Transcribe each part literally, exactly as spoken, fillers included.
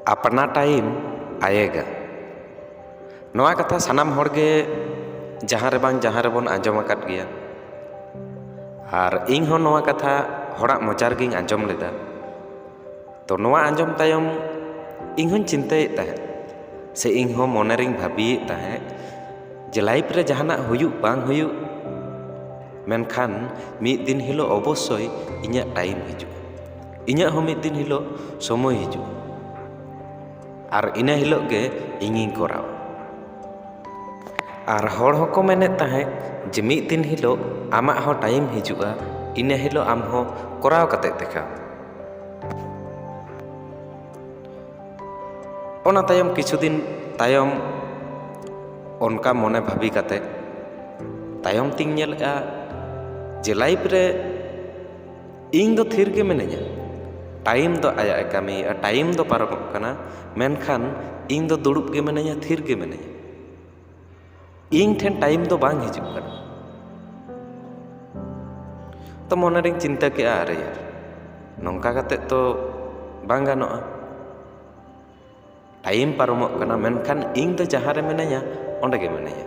ᱟᱯᱱᱟ time ᱟᱭᱮᱜᱟ᱾ ᱱᱚᱣᱟ ᱠᱟᱛᱷᱟ ᱥᱟᱱᱟᱢ ᱦᱚᱲ ᱜᱮ ᱡᱟᱦᱟᱸ ᱨᱮ ᱵᱟᱝ ᱡᱟᱦᱟᱸ ᱨᱮᱵᱚᱱ ᱟᱸᱡᱚᱢ ᱟᱠᱟᱫ ᱜᱮᱭᱟ᱾ ᱟᱨ ᱤᱧ ᱦᱚᱸ ᱱᱚᱣᱟ ᱠᱟᱛᱷᱟ ᱦᱚᱲᱟᱜ ᱢᱚᱪᱟ ᱨᱮᱜᱤᱧ ᱟᱸᱡᱚᱢ ᱞᱮᱫᱟ᱾ ᱛᱚ, ᱱᱚᱣᱟ ᱟᱸᱡᱚᱢ ᱛᱟᱭᱚᱢ ᱤᱧ ᱦᱚᱸᱧ ᱪᱤᱱᱛᱟᱹᱭᱮᱫ ᱛᱟᱦᱮᱸᱫ, ᱥᱮ ᱤᱧ ᱦᱚᱸ ᱢᱚᱱᱮ ᱨᱤᱧ ᱵᱷᱟᱹᱵᱤᱭᱮᱫ ᱛᱟᱦᱮᱸᱫ ᱡᱮ ᱞᱟᱭᱤᱯᱷ ᱨᱮ ᱡᱟᱦᱟᱱᱟᱜ ᱦᱩᱭᱩᱜ ᱵᱟᱝ ᱦᱩᱭᱩᱜ, ᱢᱮᱱᱠᱷᱟᱱ ᱢᱤᱫ ᱫᱤᱱ ᱦᱤᱞᱳᱜ ᱚᱵᱚᱥᱥᱳᱭ ᱤᱧᱟᱹᱜ ᱴᱟᱭᱤᱢ ᱦᱤᱡᱩᱜᱼᱟ, ᱤᱧᱟᱹᱜ ᱦᱚᱸ ᱢᱤᱫ ᱫᱤᱱ ᱦᱤᱞᱳᱜ ᱥᱚᱢᱚᱭ ᱦᱤᱡᱩᱜᱼᱟ᱾ ᱟᱨ ᱤᱱᱟᱹ ᱦᱤᱞᱳᱜ ᱜᱮ ᱤᱧᱤᱧ ᱠᱚᱨᱟᱣᱟ᱾ ᱟᱨ ᱦᱚᱲ ᱦᱚᱸᱠᱚ ᱢᱮᱱᱮᱫ ᱛᱟᱦᱮᱸᱫ ᱡᱮ ᱢᱤᱫ ᱫᱤᱱ ᱦᱤᱞᱳᱜ ᱟᱢᱟᱜ ᱦᱚᱸ ᱴᱟᱭᱤᱢ ᱦᱤᱡᱩᱜᱼᱟ, ᱤᱱᱟᱹ ᱦᱤᱞᱳᱜ ᱟᱢ ᱦᱚᱸ ᱠᱚᱨᱟᱣ ᱠᱟᱛᱮ ᱫᱮᱠᱷᱟᱣ᱾ ᱚᱱᱟ ᱛᱟᱭᱚᱢ ᱠᱤᱪᱷᱩ ᱫᱤᱱ ᱛᱟᱭᱚᱢ ᱚᱱᱠᱟ ᱢᱚᱱᱮ ᱵᱷᱟᱹᱵᱤ ᱠᱟᱛᱮ ᱛᱟᱭᱚᱢ ᱛᱤᱧ ᱧᱮᱞᱮᱫᱼᱟ ᱡᱮ ᱞᱟᱭᱤᱯᱷ ᱨᱮ ᱤᱧ ᱫᱚ ᱛᱷᱤᱨ ᱜᱮ ᱢᱤᱱᱟᱹᱧᱟ᱾ ᱴᱟᱭᱤᱢ ᱫᱚ ᱟᱭᱟᱜ ᱮ ᱠᱟᱹᱢᱤᱭᱮᱫᱼᱟ, ᱴᱟᱭᱤᱢ ᱫᱚ ᱯᱟᱨᱚᱢᱚᱜ ᱠᱟᱱᱟ, ᱢᱮᱱᱠᱷᱟᱱ ᱤᱧ ᱫᱚ ᱫᱩᱲᱩᱵ ᱜᱮ ᱢᱤᱱᱟᱹᱧᱟ, ᱛᱷᱤᱨ ᱜᱮ ᱢᱤᱱᱟᱹᱧᱟ᱾ ᱤᱧ ᱴᱷᱮᱱ ᱴᱟᱭᱤᱢ ᱫᱚ ᱵᱟᱝ ᱦᱤᱡᱩᱜ ᱠᱟᱱᱟ᱾ ᱛᱚ, ᱢᱚᱱᱮ ᱨᱤᱧ ᱪᱤᱱᱛᱟᱹ ᱠᱮᱜᱼᱟ, "ᱟᱨᱮ ᱭᱟᱨ, ᱱᱚᱝᱠᱟ ᱠᱟᱛᱮ ᱛᱚ ᱵᱟᱝ ᱜᱟᱱᱚᱜᱼᱟ᱾ ᱴᱟᱭᱤᱢ ᱯᱟᱨᱚᱢᱚᱜ ᱠᱟᱱᱟ, ᱢᱮᱱᱠᱷᱟᱱ ᱤᱧ ᱫᱚ ᱡᱟᱦᱟᱸ ᱨᱮ ᱢᱤᱱᱟᱹᱧᱟ, ᱚᱸᱰᱮ ᱜᱮ ᱢᱤᱱᱟᱹᱧᱟ᱾"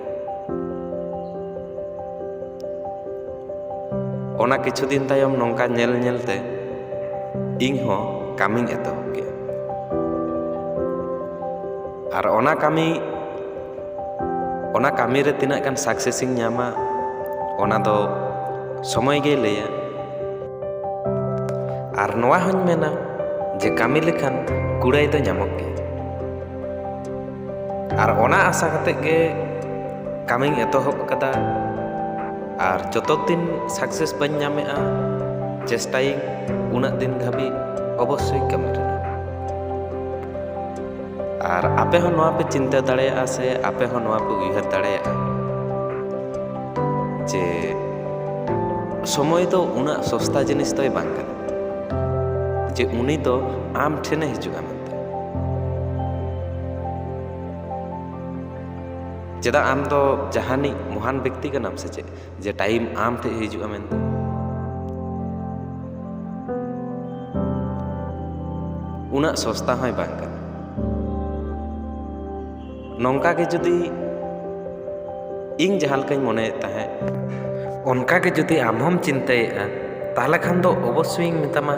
ᱚᱱᱟ ᱠᱤᱪᱷᱩ ᱫᱤᱱ ᱛᱟᱭᱚᱢ ᱱᱚᱝᱠᱟ ᱧᱮᱞ ᱧᱮᱞ ᱛᱮ ᱤᱧ ᱦᱚᱸ ᱠᱟᱹᱢᱤᱧ ᱮᱛᱚᱦᱚᱵ ᱠᱮᱜᱼᱟ᱾ ᱟᱨ ᱚᱱᱟ ᱠᱟᱹᱢᱤ, ᱚᱱᱟ ᱠᱟᱹᱢᱤ ᱨᱮ ᱛᱤᱱᱟᱹᱜ ᱜᱟᱱ ᱥᱟᱠᱥᱮᱥ ᱤᱧ ᱧᱟᱢᱟ, ᱚᱱᱟ ᱫᱚ ᱥᱚᱢᱚᱭ ᱜᱮᱭ ᱞᱟᱹᱭᱟ᱾ ᱟᱨ ᱱᱚᱣᱟ ᱦᱚᱸᱧ ᱢᱮᱱᱟ ᱡᱮ ᱠᱟᱹᱢᱤ ᱞᱮᱠᱷᱟᱱ ᱠᱩᱲᱟᱹᱭ ᱫᱚ ᱧᱟᱢᱚᱜ ᱜᱮᱭᱟ᱾ ᱟᱨ ᱚᱱᱟ ᱟᱥᱟ ᱠᱟᱛᱮ ᱜᱮ ᱠᱟᱹᱢᱤᱧ ᱮᱛᱚᱦᱚᱵ ᱟᱠᱟᱫᱟ᱾ ᱟᱨ ᱡᱚᱛᱚ ᱫᱤᱱ ᱥᱟᱠᱥᱮᱥ ᱵᱟᱹᱧ ᱧᱟᱢᱮᱜᱼᱟ, ᱪᱮᱥᱴᱟᱭᱟᱹᱧ ᱩᱱᱟᱹᱜ ᱫᱤᱱ ᱫᱷᱟᱹᱵᱤᱡ ᱚᱵᱚᱥᱥᱳᱭ ᱠᱟᱹᱢᱤ ᱨᱮᱱᱟᱜ᱾ ᱟᱨ ᱟᱯᱮ ᱦᱚᱸ ᱱᱚᱣᱟ ᱯᱮ ᱪᱤᱱᱛᱟᱹ ᱫᱟᱲᱮᱭᱟᱜᱼᱟ ᱥᱮ ᱟᱯᱮ ᱦᱚᱸ ᱱᱚᱣᱟ ᱯᱮ ᱩᱭᱦᱟᱹᱨ ᱫᱟᱲᱮᱭᱟᱜᱼᱟ ᱡᱮ ᱥᱚᱢᱚᱭ ᱫᱚ ᱩᱱᱟᱹᱜ ᱥᱚᱥᱛᱟ ᱡᱤᱱᱤᱥ ᱫᱚᱭ ᱵᱟᱝ ᱠᱟᱱᱟ ᱡᱮ ᱩᱱᱤ ᱫᱚ ᱟᱢ ᱴᱷᱮᱱᱮ ᱦᱤᱡᱩᱜᱼᱟ ᱢᱮᱱᱛᱮ᱾ ᱪᱮᱫᱟᱜ ᱟᱢ ᱫᱚ ᱡᱟᱦᱟᱱᱤᱡ ᱢᱚᱦᱟᱱ ᱵᱮᱠᱛᱤ ᱠᱟᱱᱟᱢ ᱥᱮ ᱪᱮᱫ, ᱡᱮ ᱴᱟᱭᱤᱢ ᱟᱢ ᱴᱷᱮᱡ ᱦᱤᱡᱩᱜᱼᱟ ᱢᱮᱱᱛᱮ? ᱩᱱᱟᱹᱜ ᱥᱚᱥᱛᱟ ᱦᱚᱸᱭ ᱵᱟᱝ ᱠᱟᱱᱟ᱾ ᱱᱚᱝᱠᱟ ᱜᱮ ᱡᱩᱫᱤ ᱤᱧ ᱡᱟᱦᱟᱸ ᱞᱮᱠᱟᱧ ᱢᱚᱱᱮᱭᱮᱫ ᱛᱟᱦᱮᱸᱫ, ᱚᱱᱠᱟ ᱜᱮ ᱡᱩᱫᱤ ᱟᱢ ᱦᱚᱸᱢ ᱪᱤᱱᱛᱟᱹᱭᱮᱫᱼᱟ, ᱛᱟᱦᱚᱞᱮ ᱠᱷᱟᱱ ᱫᱚ ᱚᱵᱚᱥᱥᱳᱭᱤᱧ ᱢᱮᱛᱟᱢᱟ,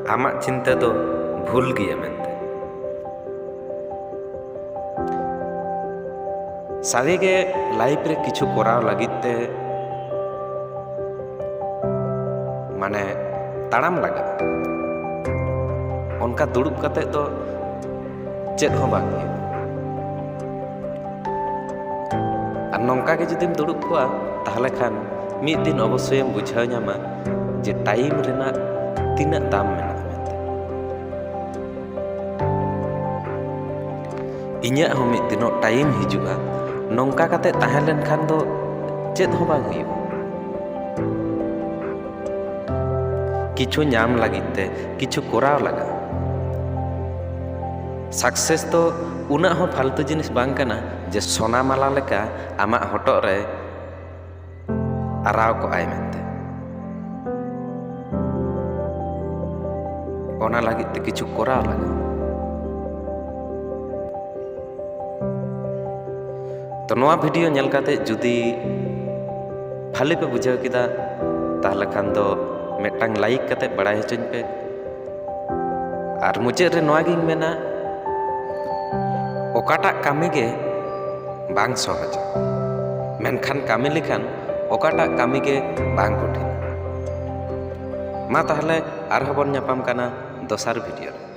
ᱟᱢᱟᱜ ᱪᱤᱱᱛᱟᱹ ᱫᱚ ᱵᱷᱩᱞ ᱜᱮᱭᱟ ᱢᱮᱱᱛᱮ᱾ ᱥᱟᱹᱨᱤᱜᱮ ᱞᱟᱭᱤᱯᱷ ᱨᱮ ᱠᱤᱪᱷᱩ ᱠᱚᱨᱟᱣ ᱞᱟᱹᱜᱤᱫ ᱛᱮ ᱢᱟᱱᱮ ᱛᱟᱲᱟᱢ ᱞᱟᱜᱟᱜᱼᱟ᱾ ᱚᱱᱠᱟ ᱫᱩᱲᱩᱵ ᱠᱟᱛᱮ ᱫᱚ ᱪᱮᱫ ᱦᱚᱸ ᱵᱟᱝ ᱦᱩᱭᱩᱜᱼᱟ᱾ ᱟᱨ ᱱᱚᱝᱠᱟ ᱜᱮ ᱡᱩᱫᱤᱢ ᱫᱩᱲᱩᱵ ᱠᱚᱜᱼᱟ, ᱛᱟᱦᱚᱞᱮ ᱠᱷᱟᱱ ᱢᱤᱫ ᱫᱤᱱ ᱚᱵᱚᱥᱥᱳᱭᱮᱢ ᱵᱩᱡᱷᱟᱹᱣ ᱧᱟᱢᱟ ᱡᱮ ᱴᱟᱭᱤᱢ ᱨᱮᱱᱟᱜ ᱛᱤᱱᱟᱹᱜ ᱫᱟᱢ ᱢᱮᱱᱟᱜᱼᱟ ᱢᱮᱱᱛᱮ᱾ ᱤᱧᱟᱹᱜ ᱦᱚᱸ ᱢᱤᱫ ᱫᱤᱱᱚᱜ ᱴᱟᱭᱤᱢ ᱦᱤᱡᱩᱜᱼᱟ᱾ ᱱᱚᱝᱠᱟ ᱠᱟᱛᱮ ᱛᱟᱦᱮᱸ ᱞᱮᱱᱠᱷᱟᱱ ᱫᱚ ᱪᱮᱫ ᱦᱚᱸ ᱵᱟᱝ ᱦᱩᱭᱩᱜᱼᱟ᱾ ᱠᱤᱪᱷᱩ ᱧᱟᱢ ᱞᱟᱹᱜᱤᱫ ᱛᱮ ᱠᱤᱪᱷᱩ ᱠᱚᱨᱟᱣ ᱞᱟᱜᱟᱜᱼᱟ᱾ ᱥᱟᱠᱥᱮᱥ ᱫᱚ ᱩᱱᱟᱹᱜ ᱦᱚᱸ ᱯᱷᱟᱞᱛᱩ ᱡᱤᱱᱤᱥ ᱵᱟᱝ ᱠᱟᱱᱟ ᱡᱮ ᱥᱚᱱᱟ ᱢᱟᱞᱟ ᱞᱮᱠᱟ ᱟᱢᱟᱜ ᱦᱚᱴᱚᱜ ᱨᱮ ᱟᱨᱟᱣ ᱠᱚᱜᱼᱟᱭ ᱢᱮᱱᱛᱮ᱾ ᱚᱱᱟ ᱞᱟᱹᱜᱤᱫ ᱛᱮ ᱠᱤᱪᱷᱩ ᱠᱚᱨᱟᱣ ᱞᱟᱜᱟᱜᱼᱟ᱾ ᱛᱚ, ᱱᱚᱣᱟ ᱵᱷᱤᱰᱤᱭᱳ ᱧᱮᱞ ᱠᱟᱛᱮ ᱡᱩᱫᱤ ᱵᱷᱟᱞᱮ ᱯᱮ ᱵᱩᱡᱷᱟᱹᱣ ᱠᱮᱫᱟ, ᱛᱟᱦᱞᱮ ᱠᱷᱟᱱ ᱫᱚ ᱢᱤᱫᱴᱟᱝ ᱞᱟᱭᱤᱠ ᱠᱟᱛᱮ ᱵᱟᱲᱟᱭ ᱦᱚᱪᱚᱧ ᱯᱮ᱾ ᱟᱨ ᱢᱩᱪᱟᱹᱫ ᱨᱮ ᱱᱚᱣᱟ ᱜᱤᱧ ᱢᱮᱱᱟ, ᱚᱠᱟᱴᱟᱜ ᱠᱟᱹᱢᱤ ᱜᱮ ᱵᱟᱝ ᱥᱚᱦᱚᱡᱟ, ᱢᱮᱱᱠᱷᱟᱱ ᱠᱟᱹᱢᱤ ᱞᱮᱠᱷᱟᱱ ᱚᱠᱟᱴᱟᱜ ᱠᱟᱹᱢᱤ ᱜᱮ ᱵᱟᱝ ᱠᱚᱴᱷᱤᱱᱟ᱾ ᱢᱟ ᱛᱟᱦᱞᱮ ᱟᱨᱦᱚᱸ ᱵᱚᱱ ᱧᱟᱯᱟᱢ ᱠᱟᱱᱟ ᱫᱚᱥᱟᱨ ᱵᱷᱤᱰᱤᱭᱳ ᱨᱮ᱾